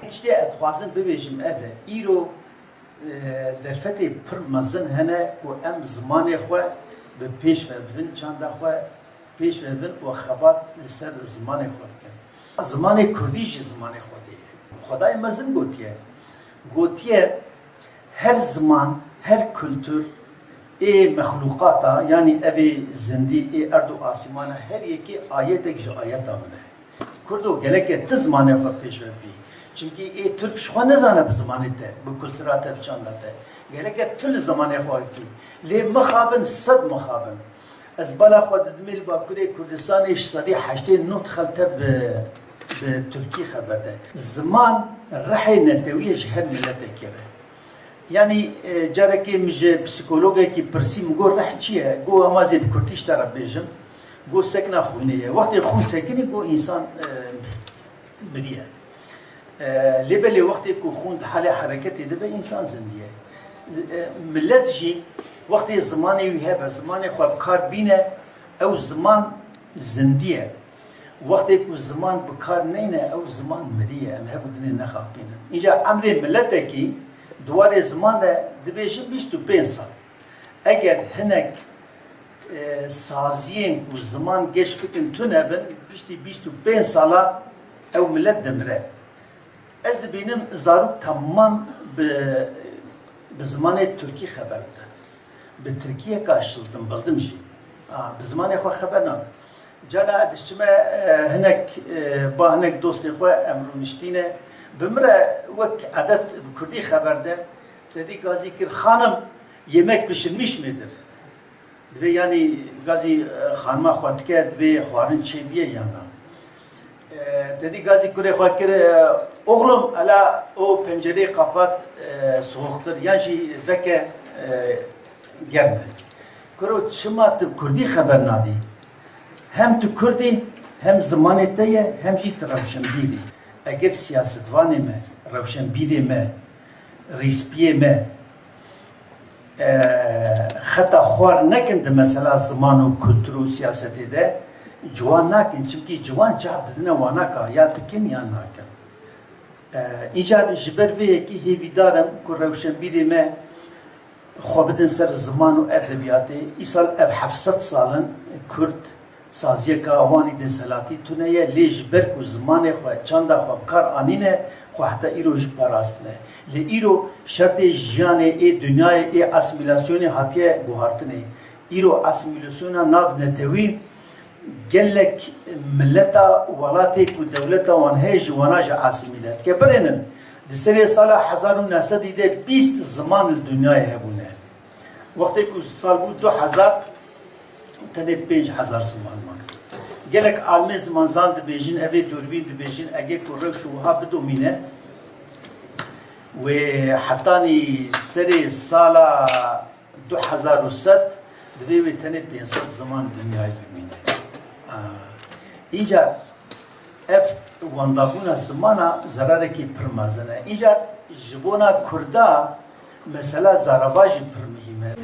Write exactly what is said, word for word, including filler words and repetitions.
Tiştê ez dixwazim bibêjim ev e. Îro, e, derfetê pir mezin hene ku em zimanê xwe bi pêş ve bibin, çanda xwe pêş ve bibin û xebat li ser zimanê xwe bikin. Zimanê kurdî ji zimanê Xwedê ye. Xwedayê mezin gotiye. Gotiye, her ziman, her kultur ê mexlûqata, yanî ev ê zindî, ê erd û asîmana, her yekê ayetek ji ayeta min e. Kurdo, geleke tu zimanê xwe pêş ve bî. Çimkî ê Tirk ji xwe nizane bi zimanê te, bi kultura te, bi çanda te. Geleke tu li zimanê xwe bikî. Lê mixabin, sed mixabin. Ez bala xwe didimê li Bakurê Kurdistanê ji sedî heştê nod xelte bi, bi Tirkî xeber de. Ziman rihê netewî ye ji her miletekê re. Yanî, e, carekê min ji psîkologekî pirsî, min got, "Rih çi ye?" Got, "Em ez ê bi kurdî ji te re bêjim." Got, "Sekna xwînê ye." Wextê xwîn sekinî, got, însan, e, miriye. E, lê belê wextê ku xûn di halê hereketê de be, însan zindî ye. E, milet jî wextê zimanê wî hebe, zimanê xwe bi kar bîne, ew ziman zindî ye. Wextê ku ziman bi kar neyne, ew ziman mirî ye. Em hev û dinê nexapînin. Îca emrê miletekî di warê ziman de dibêjin bîst û pênc sal. Eger hinek, e, saziyên ku ziman geş bikin tune bin, piştî bîst û pênc sala ew milet dimire. Ez dibînim zarok temam bi, bi zimanê tirkî xeber didin. Bi tirkiyeka şiltim bildim jî. A, bi zimanê xwe xeber nadin. Cara ez diçime, e, hinek, e, ba hinek dostê xwe em rûniştîne. Bi min re wek edet bi kurdî xeber de, te dî gazî kir, "Xanim, yemek pişirmiş midir?" Divê, yanî, gazî, e, xanima xwe dike, divê xwarin çêbiye yan na. E, te dî gazî kurê xwe kir, e, "Oğlum, ela o pencereyi kapat, e, soğuktur, yan jî veke, e, germ e." Kuro, çima tu bi kurdî xeber nadî? Hem tu kurd î, hem zimanê te ye, hem jî tu rewşenbîr î. Eger siyasetvanê me, rewşenbîrê me, rîspiyê me, e, xeta xwar nekin di mesela ziman û kultur û siyasetê de, ciwan nakin. Çimkî ciwan çav didine wanaka, ya dikin ya nakin. E, îcar ji ber vê yekî hêvîdar im ku rewşenbîrê me xwe bidin ser ziman û edebiyatê. Îsal ev heft sed sal in Kurd saziyeka wan î desthilatî tune ye, lê ji ber ku zimanê xwe, çanda xwe bi kar anîne, xwe heta îro jî parastine. Lê îro şertê jiyanê ê dinyayê, ê asîmîlasyonê hatiye guhartinê. Îro asîmîlasyona nav netewî gelek mileta, welatê ku dewleta wan heye, ji wana jî asîmîle dike. Birênin, di serê sala hezar û neh sedî de bîst ziman li dinyayê hebûne. Wextê ku sal bû du hezar, tenê pênc hezar ziman man. Gelek almê zimanzan dibêjin, evê dûrbîn dibêjin, ege ku rewş wiha bidomîne, wê hetanî serê sala du hezar û sed, divê wê tenê pênc sed ziman dinyayê bimîne. Aa, Îcar ev wendabûna zimana zerarekî pir mezin e. Îcar ji bona Kurda mesela zarava jî pir muhîm e.